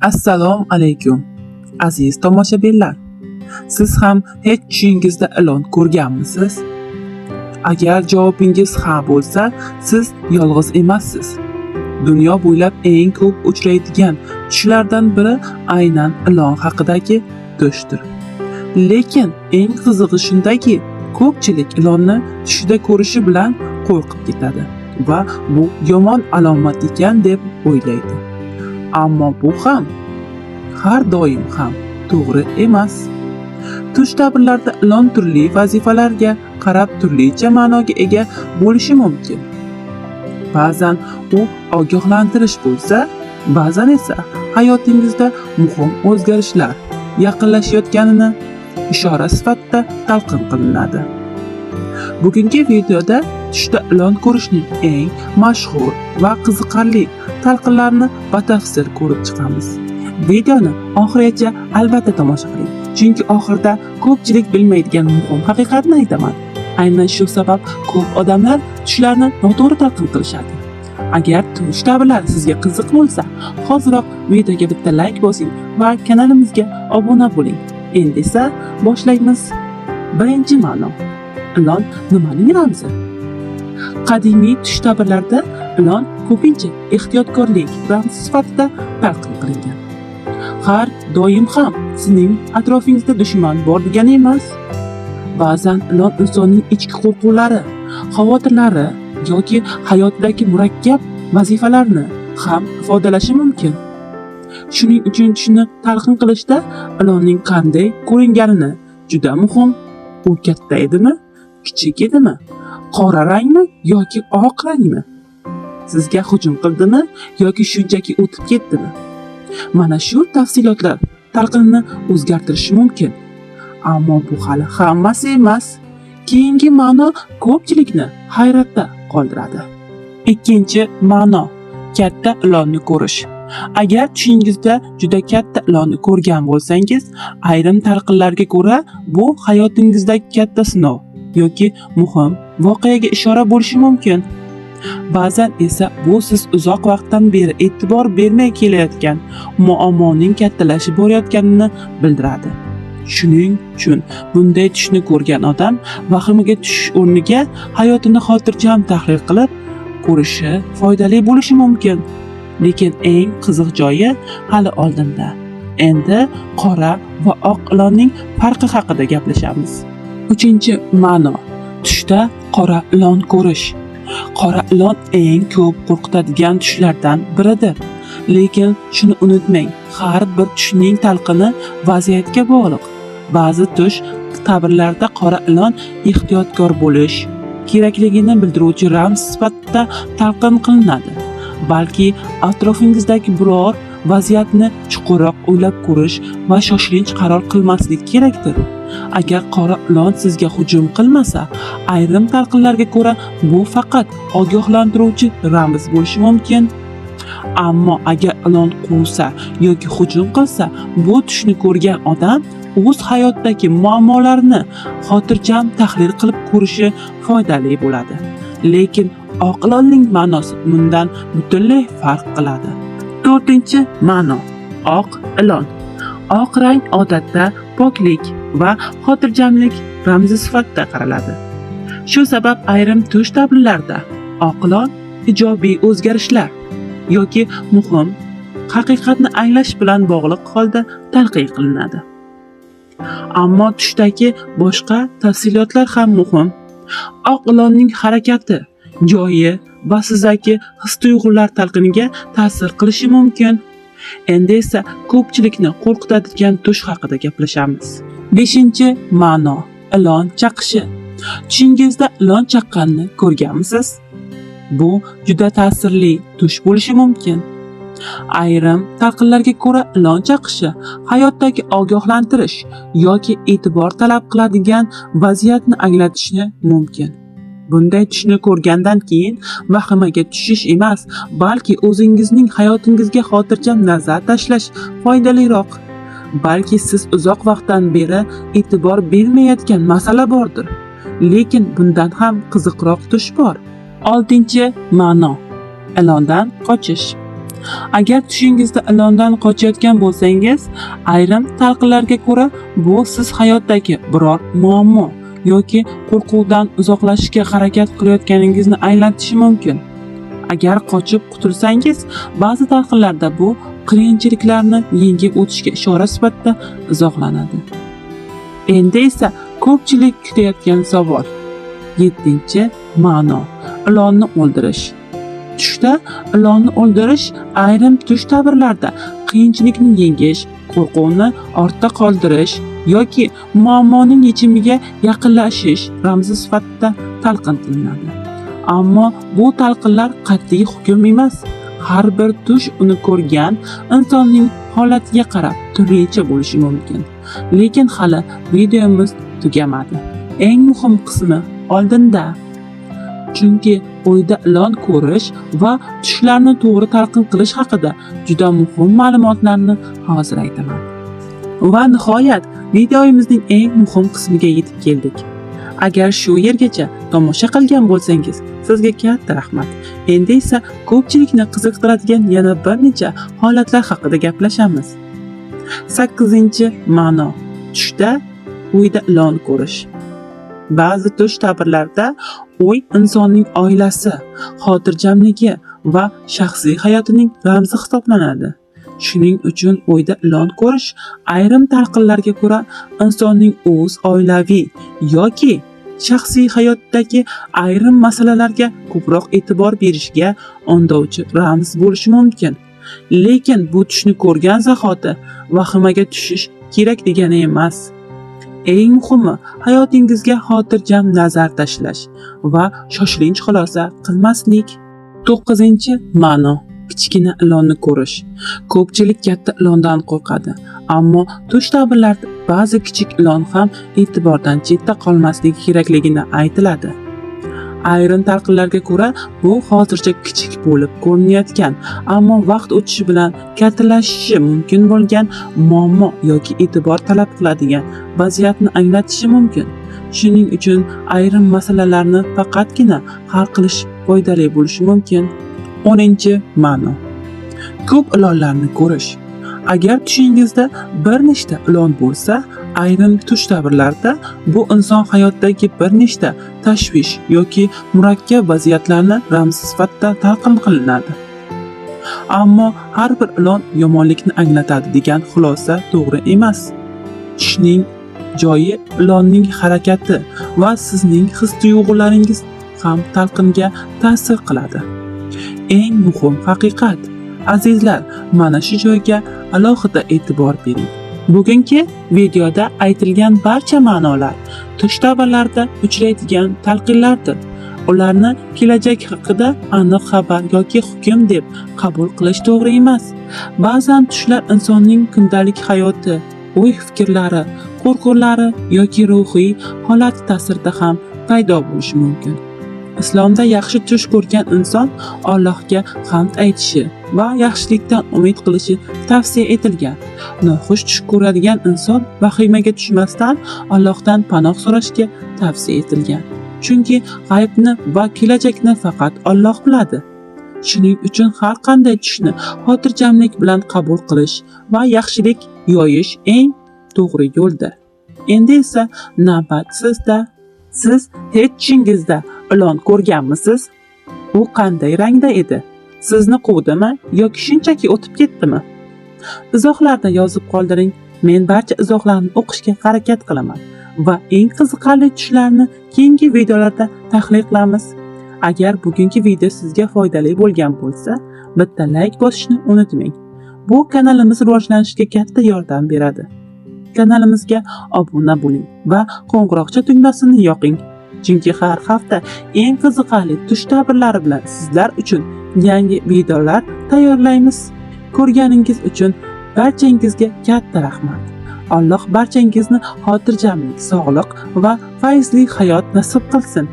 Assalomu alaykum, aziz tomoshabinlar. Siz ham hech tushingizda ilon ko'rganmisiz? Agar javobingiz ha bo'lsa, siz yolg'iz emassiz. Dunyo bo'ylab eng ko'p uchraydigan tushlardan biri aynan ilon haqidagi tushdir. Lekin eng qizig'i shundaki, ko'pchilik ilonni tushida ko'rishi bilan qo'rqib ketadi va bu yomon alomat ekan deb o'ylaydi. Ammo bu ham har doim ham to'g'ri emas. Tush ta'birlarida ilon turli vazifalarga qarab turlicha ma'noga ega bo'lishi mumkin. Ba'zan u ogohlantirish bo'lsa, ba'zan esa hayotingizda muhim o'zgarishlar yaqinlashayotganini ishora sifatida talqin qilinadi. Bugungi videoda tushda ilon ko'rishning eng mashhur va qiziqarli talqinlarini batafsil ko'rib chiqamiz. Videoni oxirigacha albatta tomosha qiling, chunki oxirida ko'pchilik bilmaydigan muhim haqiqatni aytaman. Aynan shu sabab ko'p odamlar tushlarni noto'g'ri talqin qilishadi. Agar tush ta'birlari sizga qiziq bo'lsa, hoziroq videoga bitta like bosing va kanalimizga obuna bo'ling. Endi esa boshlaymiz. Birinchi ma'no. Ilon nimaning ramzi? Qadimiy tush ta'birlarida ilon ko'pincha ehtiyotkorlik ramzi sifatida talqin qilingan. Har doim ham sizning atrofingizda dushman bor degani emas. Ba'zan ilon insonning ichki qo'rquvlari, xavotirlari yoki hayotidagi murakkab vazifalarni ham ifodalashi mumkin. Shuning uchun tushni talqin qilishda ilonning qanday ko'ringanini juda muhim. U katta edimi, kichik edimi, qora rangmi yoki oq rangmi? Sizga hujum qildimi yoki shunchaki o'tib ketdimi? Mana shu tafsilotlar talqinni o'zgartirishi mumkin. Ammo bu hali hammasi emas. Keyingi ma'no ko'pchilikni hayratda qoldiradi. Ikkinchi ma'no: katta ilonni ko'rish. Agar tushingizda juda katta ilonni ko'rgan bo'lsangiz, ayrim talqinlarga ko'ra bu hayotingizdagi katta sinov yoki muhim voqeaga ishora bo'lishi mumkin. Ba'zan esa bu siz uzoq vaqtdan beri e'tibor bermay kelayotgan muammoning kattalashib borayotganini bildiradi. Shuning uchun bunday tushni ko'rgan odam vahimaga tushish o'rniga hayotini xotirjam tahlil qilib ko'rishi foydali bo'lishi mumkin. Lekin eng qiziq joyi hali oldinda. Endi qora va oq ilonning farqi haqida gaplashamiz. Uchinchi ma'no: tushda qora ilon ko'rish. Qora ilon eng ko'p qo'rqitadigan tushlardan biridir. Lekin shuni unutmang, har bir tushning talqini vaziyatga bog'liq. Ba'zi tush ta'birlarda qora ilon ehtiyotkor bo'lish kerakligini bildiruvchi ramz sifatida talqin qilinadi. Balki atrofingizdagi biror vaziyatni chuqurroq o'ylab ko'rish va shoshilinch qaror qilmaslik kerakdir. Agar qora ilon sizga hujum qilmasa, ayrim talqinlarga ko'ra bu faqat ogohlantiruvchi ramz bo'lishi mumkin. Ammo agar ilon quvsa yoki hujum qilsa, bu tushni ko'rgan odam o'z hayotidagi muammolarni xotirjam tahlil qilib ko'rishi foydali bo'ladi. Lekin oq ilonning ma'nosi bundan butunlay farq qiladi. To'rtinchi ma'no: oq ilon. Oq rang odatda poklik va xotirjamlik ramzi sifatida qaraladi. Shu sabab ayrim tush ta'birlarida oq ilon ijobiy o'zgarishlar yoki muhim haqiqatni anglash bilan bog'liq holda talqin qilinadi. Ammo tushdagi boshqa tafsilotlar ham muhim. Oq ilonning harakati, joyi va sizdagi his-tuyg'ular talqiniga ta'sir qilishi mumkin. Endi esa ko'pchilikni qo'rqitadigan tush haqida gaplashamiz. Beshinchi ma'no: ilon chaqishi. Tushingizda ilon chaqqanini ko'rganmisiz? Bu juda ta'sirli tush bo'lishi mumkin. Ayrim talqinlarga ko'ra ilon chaqishi hayotdagi ogohlantirish yoki e'tibor talab qiladigan vaziyatni anglatishi mumkin. Bunday tushni ko'rgandan keyin vahimaga tushish emas, balki o'zingizning hayotingizga xotirjam nazar tashlash foydaliroq. Balki siz uzoq vaqtdan beri e'tibor bermayotgan masala bordir. Lekin bundan ham qiziqroq tush bor. Oltinchi ma'no: ilondan qochish. Agar tushingizda ilondan qochayotgan bo'lsangiz, ayrim talqinlarga ko'ra bu siz hayotdagi biror muammo yoki qo'rquvdan uzoqlashishga harakat qilayotganingizni anglatishi mumkin. Agar qochib qutulsangiz, ba'zi talqinlarda bu qiyinchiliklarni yengib o'tishga ishora sifatida izohlanadi. Endi esa ko'pchilik kutayotgan savol. 7-ma'no: ilonni o'ldirish. Tushda ilonni o'ldirish ayrim tush ta'birlarida qiyinchilikni yengish, qo'rquvni ortda qoldirish yoki muammoning yechimiga yaqinlashish ramzi sifatida talqin qilinadi. Ammo bu talqinlar qat'iy hukm emas. Har bir tush uni ko'rgan insonning holatiga qarab turlicha bo'lishi mumkin. Lekin hali videomiz tugamadi. Eng muhim qismi oldinda. Chunki uyda ilon ko'rish va tushlarni to'g'ri talqin qilish haqida juda muhim ma'lumotlarni hozir aytaman. Va nihoyat videomizning eng muhim qismiga yetib keldik. Agar shu yergacha tomosha qilgan bo'lsangiz, sizga katta rahmat. Endi esa ko'pchilikni qiziqtiradigan yana bir necha holatlar haqida gaplashamiz. 8-ma'no: tushda uyda ilon ko'rish. Ba'zi tush ta'birlarida uy insonning oilasi, xotirjamligi va shaxsiy hayotining ramzi hisoblanadi. Shuning uchun uyda ilon ko'rish ayrim talqinlarga ko'ra insonning o'z oilaviy yoki shaxsiy hayotdagi ayrim masalalarga ko'proq e'tibor berishga undovchi ramz bo'lishi mumkin. Lekin bu tushni ko'rgan zahoti vahimaga tushish kerak degani emas. Eng muhimi hayotingizga xotirjam nazar tashlash va shoshilinch xulosa qilmaslik. 9-ma'no: kichkina ilonni ko'rish. Ko'pchilik katta ilondan qo'rqadi, ammo tush ta'birlarida ba'zi kichik ilon ham e'tibordan chetda qolmasligi kerakligini aytiladi. Ayrim talqinlarga ko'ra bu hozircha kichik bo'lib ko'rinayotgan, ammo vaqt o'tishi bilan kattalashishi mumkin bo'lgan muammo yoki e'tibor talab qiladigan vaziyatni anglatishi mumkin. Shuning uchun ayrim masalalarni faqatgina hal qilish foydali bo'lishi mumkin. 10-ma'no: ko'p ilonlarni ko'rish. Agar tushingizda bir nechta ilon bo'lsa, ayrim tush ta'birlarida bu inson hayotidagi bir nechta tashvish yoki murakkab vaziyatlarni ramzi sifatida talqin qilinadi. Ammo har bir ilon yomonlikni anglatadi degan xulosa to'g'ri emas. Tushning joyi, ilonning harakati va sizning his-tuyg'ularingiz ham talqinga ta'sir qiladi. Eng muhim haqiqat, azizlar, mana shu joyga alohida e'tibor bering. Bugungi videoda aytilgan barcha ma'nolar tush ta'birlarida uchraydigan talqinlardir. Ularni kelajak haqida aniq xabar yoki hukm deb qabul qilish to'g'ri emas. Ba'zan tushlar insonning kundalik hayoti, o'y-fikrlari, qo'rquvlari yoki ruhiy holati ta'sirida ham paydo bo'lishi mumkin. Islomda yaxshi tush ko'rgan inson Allohga hamd aytishi va yaxshilikdan umid qilishi tavsiya etilgan. Noxush tush ko'radigan inson vahimaga tushmasdan Allohdan panoh so'rashga tavsiya etilgan. Chunki g'aybni va kelajakni faqat Alloh biladi. Shuning uchun har qanday tushni xotirjamlik bilan qabul qilish va yaxshilik yoyish eng to'g'ri yo'ldir. Endi esa navbat sizda. Siz hech tushingizda ilon ko'rganmisiz? U qanday rangda edi? Sizni quvdimi yoki shunchaki o'tib ketdimi? Izohlarda yozib qoldiring. Men barcha izohlarni o'qishga harakat qilaman va eng qiziqarli tushlarni keyingi videolarda tahlil qilamiz. Agar bugungi video sizga foydali bo'lgan bo'lsa, bitta like bosishni unutmang. Bu kanalimiz rivojlanishiga katta yordam beradi. Kanalimizga obuna bo'ling va qo'ng'iroqcha tugmasini yoqing. Chunki har hafta eng qiziqarli tush ta'birlari bilan sizlar uchun yangi videolar tayyorlaymiz. Ko'rganingiz uchun barchangizga katta rahmat. Alloh barchangizni xotirjamlik, sog'lik va fayzli hayot nasib qilsin.